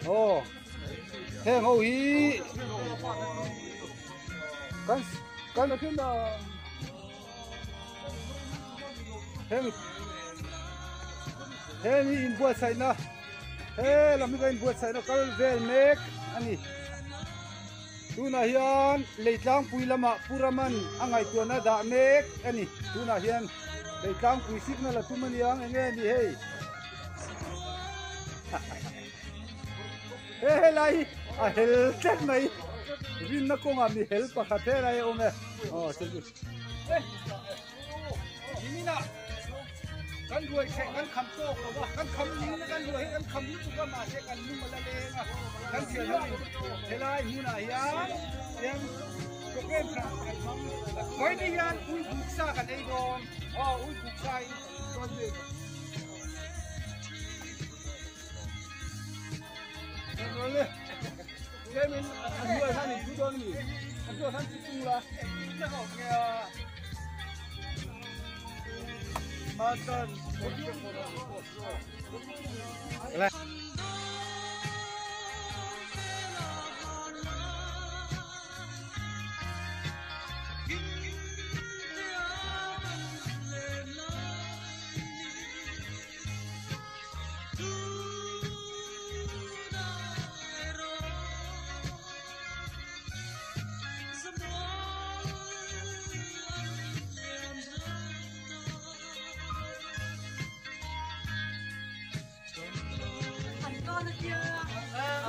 Aw heng ho hi kan kan heng heng hi inbuatsaihna he lam hi kan inbuatsaihna kal vel mek a ni. Tunah hian Leitlangpui lamah Pu Raman a ngaihtuahna dah mek a ni. Tunah hian Leitlangpui signal a tum a niang enge ni hei. He helai hi a hel tlat mai. Rinna kawngah mi hel pakhat helai a awm e. Aw chu. Kan ruai hreh kan kham tawk lo a, kan kham ning na kan ruai hi kan kham lutuk a mahse kan lung a la leng a, kan thian ho in helai hmunah hian hian program hrang kan hmang vawiin hian ui buk sa kan ei dawn aw ui buk sa in chuan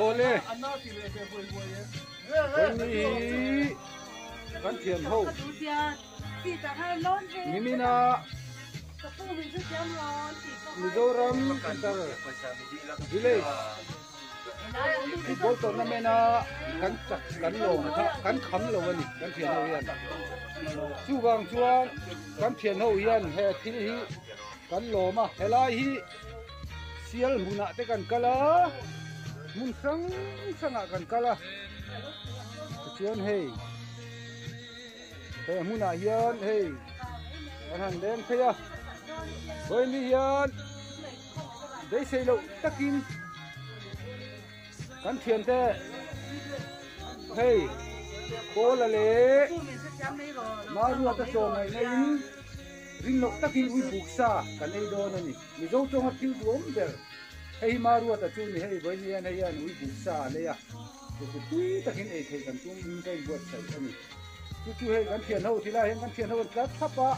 Awle Kawngni hi kan thian ho nimina Mizoram Inter Village Football tournament a kan chak kan lawm kha kan kham lo a ni kan thian ho hian chuvang chuan kan thian ho hian he thil hi kan lawm a helai hi sial hmunah te kan kal a hmun hrang hrangah kan kal a tichuan hei he hmunah hian hei kan han leng phei a vawiin hian beisei loh takin kan thiante hei Pawla leh Maruata chawngaihna in rin loh takin ui buk sa kan ei dawn a ni. Mizo tawnga thil duhawm ber hei hi Maruata chu ni hei vawiin hian hei hian ui buk sa a lei a, chu chu tui takin ei theih kan tum in ka inbuatsaih a ni. Chu chu hei kan thianho tilai hian kan thianho an tlar thlap a,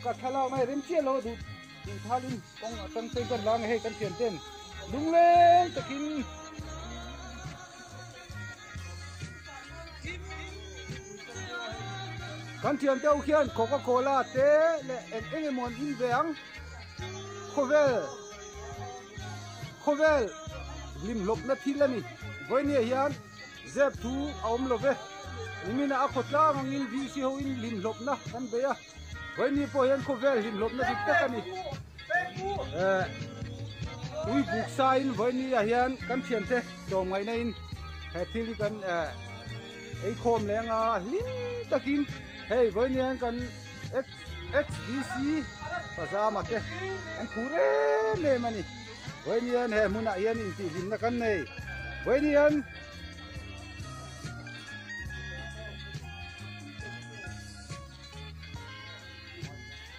ka thlalak na hi rem chiah lo a duh. Tinthalin kawng atang phei kan lang a hei kan thian ten lungleng takin kan thian te ho khian coca cola te leh eng eng emaw an in ve ang khawvel khawvel hlimhlawpna thil a ni vawinia hian zep thu a awm lo ve niminah a khawtlang angin VC ho in hlimhlawpna kan bei a. Vawiin pawh hian khawvel hlimhlawpna dik tak a ni. Eh, ui buk sa in vawiin ah hian kan thiante tlawm ngaihna in he thil hi kan eh ei khawm leh anga hlim takin hei vawiin hian kan X XDC pazama te an phur em em a ni. Vawiin hian he hmunah hian intihhlimna kan nei. Vawiin hian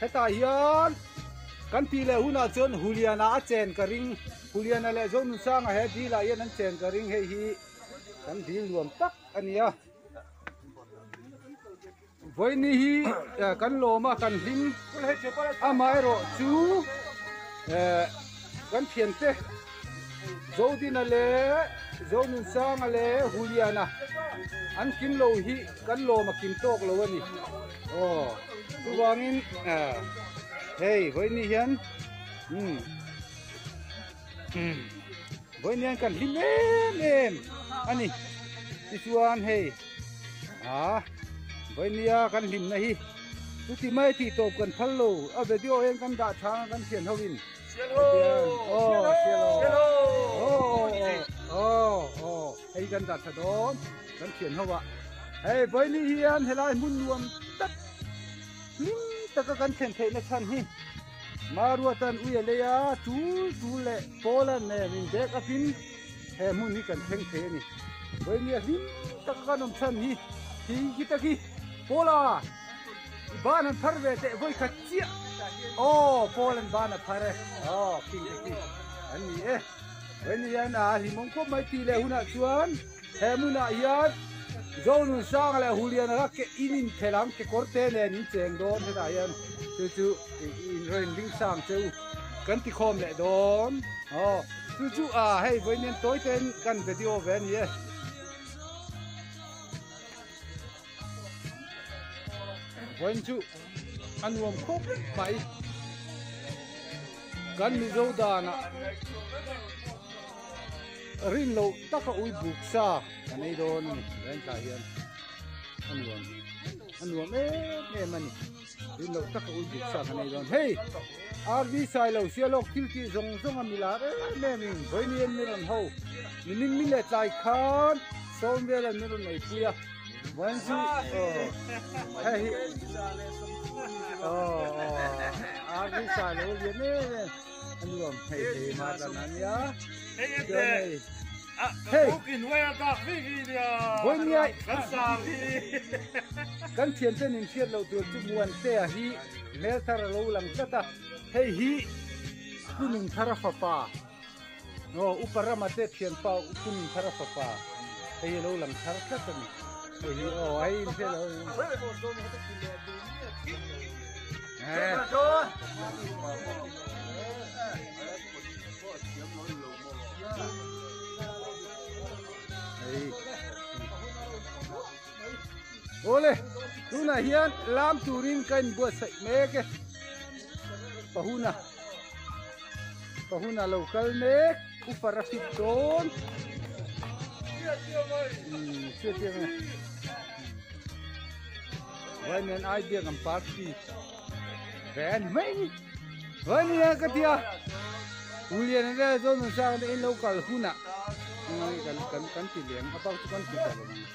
Hetah hian kan tih leh hunah chuan Huliana a chen ka ring Huliana leh Zonunsanga he dil ah hian an chen ka ring hei hi kan dil nuam tak a ni a Vawiini hi kan lawm a kan hlim amaherawh chu eh kan thiante Zodina leh Zonunsanga leh Huliana an kim lo hi kan lawm a kim tawk lo a ni. Aw chuvangin hei vawiin hian umm vawiin hian kan hlim em em a ni. Tichuan hei ah vawiin kan hlimna hi chuti mai tih tawp kan phal lo a video hian kan dah chang a kan thian ho in. Hei kan dah tha dawn kan thian ho ah hei vawiin hian helai hmun nuam tak hlim taka kan thlen theihna chhan hi Maruatan ui a lei a tul tul leh Poland nen in back up in. he hmun hi kan thleng thei a ni. Vawinia hlim taka kan awm chhan hi khi khi ta khi Paula i ban an phar ve teh vawi khat chiah aw Paul an ban a phar e aw khing te khi an ni e. Vawinia hian a hlimawm khawp mai tih leh hunah chuan he hmunah hian Zonunsanga leh Huliana kha ke in inphel ang kekawr te nen in cheng dawn hetah hian chu chu in rawn ring sang che u kan ti khawm leh dawn aw chu chu a hei vawiin tawi ten kan video ve a ni e. Vawiin chu a nuam khawp mai kan Mizo danah rin loh taka ui buk sa kan ei dawn a ni vawiin tlai hian a nuam a nuam em em a ni rin loh taka ui buk sa kan ei dawn hei RV Sailo Sialawk thil tih zawng zawng a milar em em in vawiin hian mi rawn ho nimin mi leh tlai khan sawm velah mi rawn eipui a. Vawiin chu hei hi aw RV Sailo lian em em a nuam hei thei ma tan a nia chuan hei hei vawiin kan thianten in hriat loh tur chu Muantea hi hmel thar a lo lang tlat a hei hi Kunun thara fapa Aw upa rama te thianpa Kunun thara fapa hei hi a lo lang thar tlat a ni hei hi aw hei in hriat loh hei Awle, tunah hian lam turin ka inbuatsaih mek e. Pahuna, Pahuna lo kal mek, upa ra fit dawn. Hmm, chhiat chiang e. Vai nen ai biak ang party. Ve ani mai ni. Vai ni ka tia. Ulian an vel zawn nun sang in lo kal hunah kan kan kan ti lem a bak chu kan ti ta lo ang.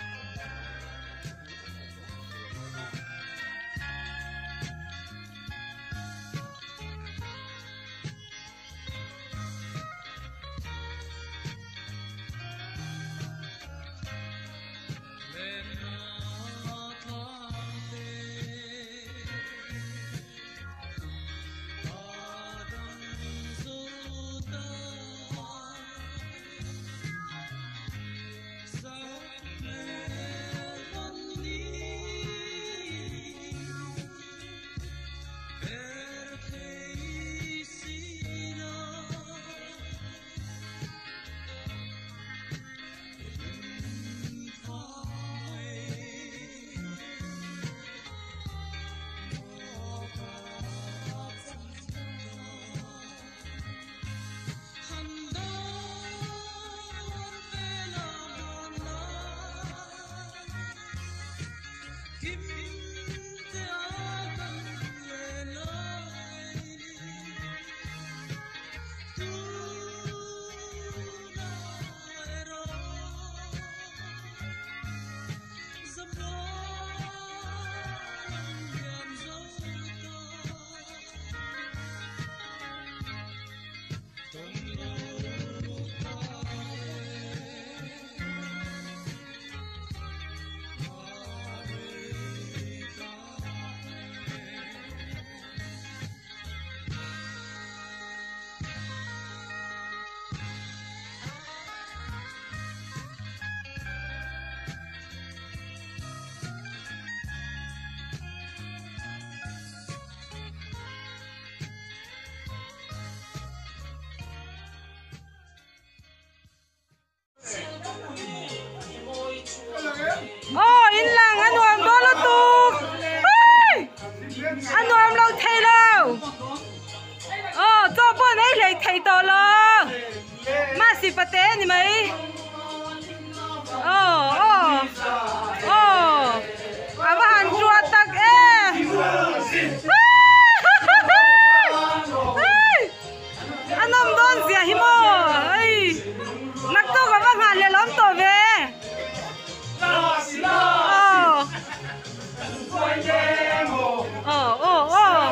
Aw in lang a nuam dawn lutuk Hei a nuam lo thei lo aw chaw pawh an ei hlei thei tawh lo mahse pate a ni mai aw aw aw a va han ṭuah tak em hei. A nawm dawn zia hi maw hei naktuk a va nghah leh lawm tawh ve aw aw aw aw aaa.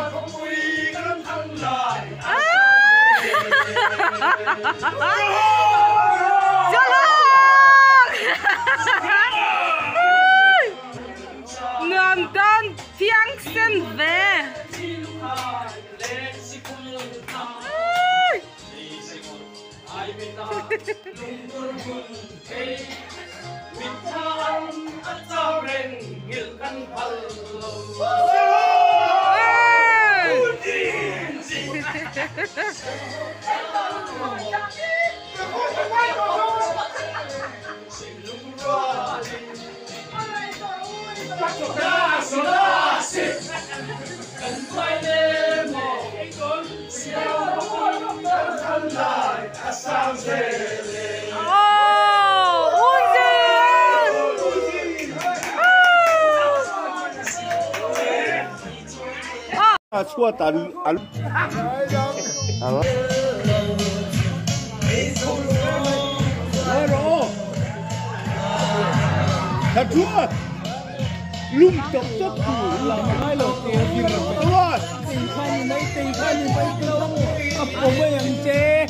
Chhuat a lung tawp tawp tur lang ngai lo Tình khan ni tình khan ni mai lo a pawm mai ang che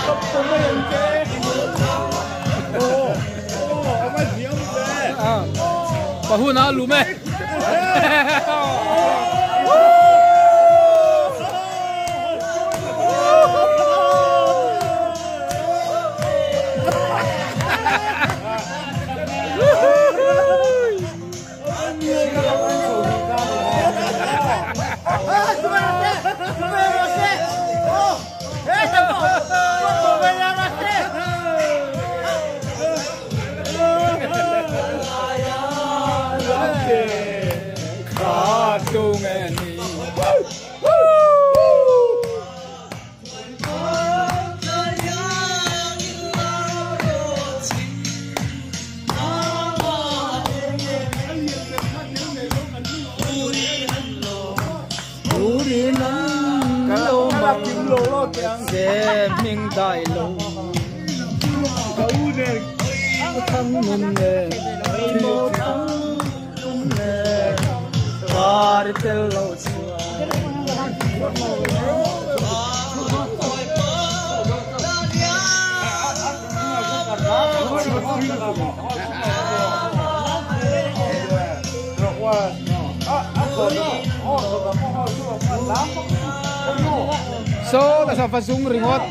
a pawm mai ang che Pahuna lum e. Minh đại lộ thăng nôn nè mô thăng nè và tel lâu So, nasa pasung ringot.